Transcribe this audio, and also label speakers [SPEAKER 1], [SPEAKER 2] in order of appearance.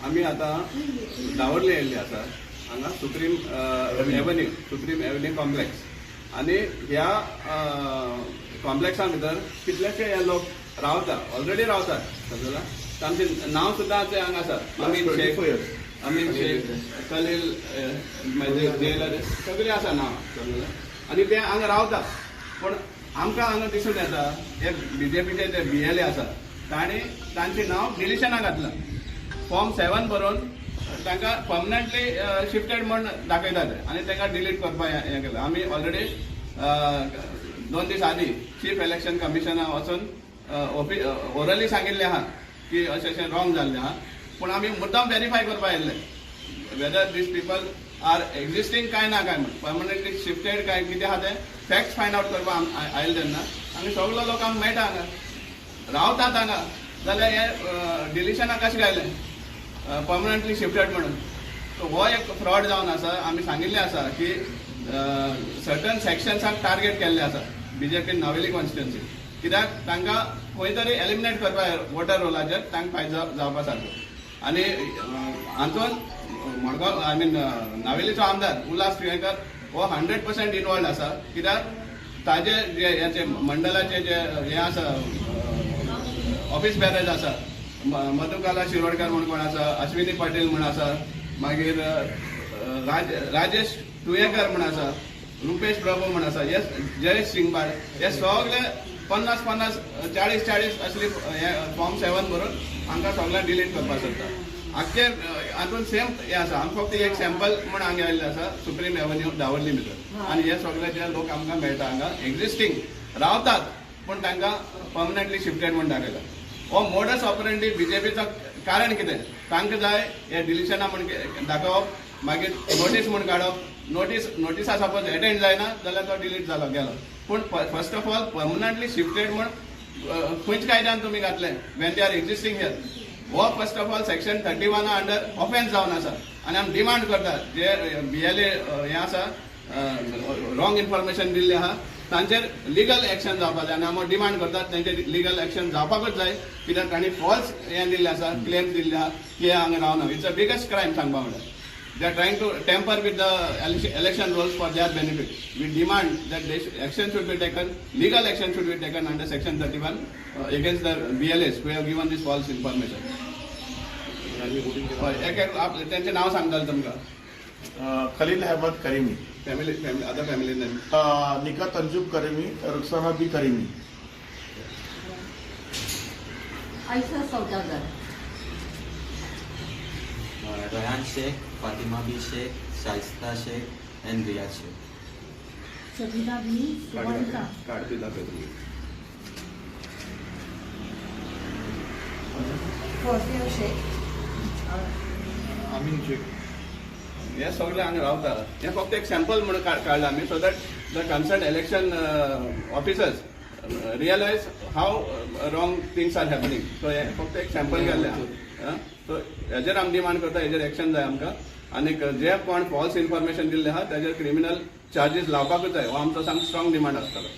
[SPEAKER 1] आमी आतां दावर्ले येयल्ले आसा हांगा Supreme Avenue, Supreme Avenue complex. आनी ह्या कॉम्प्लेक्सा भितर कितलेशे हे लोक रावता, ऑलरेडी रावतात, समजला. तांचें नांव सुद्दां ते हांगा आसा, अमीन शेख, अमीन शेख, कलील, मागीर जेलर, सगळीं आसा नांव, समजला. आनी ते हांगा रावता, पूण आमकां हांगा दिसून येता हे बीजेपीचे जे बीएलए आसा तांणी तांचें नांव डिलिशना घातलां. फॉर्म 7 बरोवन तांकां परमनंटली शिफ्टेड म्हण दाखयतात आनी तांकां डिलीट करपाक हें केलां. आमी ऑलरेडी 2 दीस आदीं चीफ इलेक्शन कमिशना वचून ओरली सांगिल्लें आहा की अशें अशें रॉंग जाल्लें आहा, पूण आमी मुद्दाम वेरीफाय करपाक आयिल्ले whether these people are existing काय ना काय म्हण, परमनंटली शिफ्टेड काय कितें आहा तें फॅक्ट्स फायंड आवट करपाक आयले तेन्ना आनी सगलो लोक आमकां मेळटा हांगा रावतात हांगा, जाल्यार हे डिलिशना कशें घायलें परमनंटली शिफ्टेड म्हणून. सो हो एक फ्रॉड जावन आसा. आमी सांगिल्लें आसा की सर्टन सेक्शन्साक टार्गेट केल्लें आसा बीजेपीन नावेली कॉन्स्टिट्युन्सी, कित्याक तांकां खंय तरी एलिमिनेट करपाक वोटर रोलाचेर तांकां फायदो जावपा सारको. आनी हातून मडगांव I mean नावेलीचो आमदार उल्हास तुयेंकर हो 100% इनवॉल्ड आसा, कित्याक ताजे जे हेचे मंडळाचे जे हे आसा ऑफिस बेरर्स आसा, मधुकाला शिरोडकर म्हूण कोण आसा, अश्विनी पाटील म्हूण आसा, मागीर राजेश तुयेंकर म्हूण आसा, रुपेश प्रभू म्हूण आसा, हे जयेश सिंगबाळ, हे सगळे 50 50 40 40 असली हे फॉर्म 7 भरून हांकां सगळ्यांक डिलीट करपाक सोदता. आख्खे हातून सेम हें आसा. आमी फक्त एक सॅम्पल म्हूण हांगा आयिल्लें आसा सुप्रीम एव्हन्यू दावर्ली भितर. आनी हे सगळे जे लोक आमकां मेळटा हांगा एक्झिस्टींग रावतात, पूण तांकां परमनंटली शिफ्टेड म्हूण दाखयला. हो मोडस ऑपरेंडी बीजेपीचो कारण कितें, तांकां जाय हे डिलिशना म्हूण दाखोवप, मागीर नोटीस म्हूण काडप, नोटिसा सपोज एटेंड जायना जाल्यार तो डिलीट जालो गेलो. पूण first of all permanently shifted म्हूण खंयच कायद्यान तुमी घातले when they are existing here? हो first of all section 31 under offence जावन आसा. आनी आमी डिमांड करता जे बीएलए हें आसा रॉंग इन्फॉर्मेशन दिल्लें आहा तांचेर लिगल एक्शन जावपाक जाय. आनी आमी डिमांड करतात तांचेर लिगल एक्शन जावपाकूच जाय, कित्याक तांणी फॉल्स हें दिल्लें आसा, क्लेम दिल्ले आहा की हांगा रावना. It's a biggest crime सांगपा म्हणल्यार. They are trying to tamper with the election rolls for their benefit. We demand that action should be taken, legal action should be taken under section 31 against the BLAs who have given this false information. हय, एक एक तेंचें नांव सांगताले तुमकां.
[SPEAKER 2] Khalil Ahmed Karimi.
[SPEAKER 1] Family, family, other family name.
[SPEAKER 2] Nika Tanjub Karimi, Rukhsana B Karimi.
[SPEAKER 3] Aisha Saudagar.
[SPEAKER 4] Rayan Sheikh, Fatima B Sheikh, Shaista Sheikh and Riyaz Sheikh.
[SPEAKER 3] Sabina B Suvarna.
[SPEAKER 1] Card बी दाखय तुमी.
[SPEAKER 3] फौजिया शेख.
[SPEAKER 2] अमीन शेख.
[SPEAKER 1] हे सगळे हांगा रावता. हे फक्त एक सॅम्पल म्हणून काडला आमी, so that the concern election officers realise how wrong things are happening. So हे फक्त एक सॅम्पल गेल्लें आहा. सो हेजेर आमी डिमांड करता, हेजेर एक्शन जाय आमकां. आनीक जे कोण फॉल्स इन्फॉर्मेशन दिल्लें आहा ताजेर क्रिमिनल चार्जीस लावपाकूच जाय, हो आमचो सामको स्ट्रॉंग डिमांड आसतलो.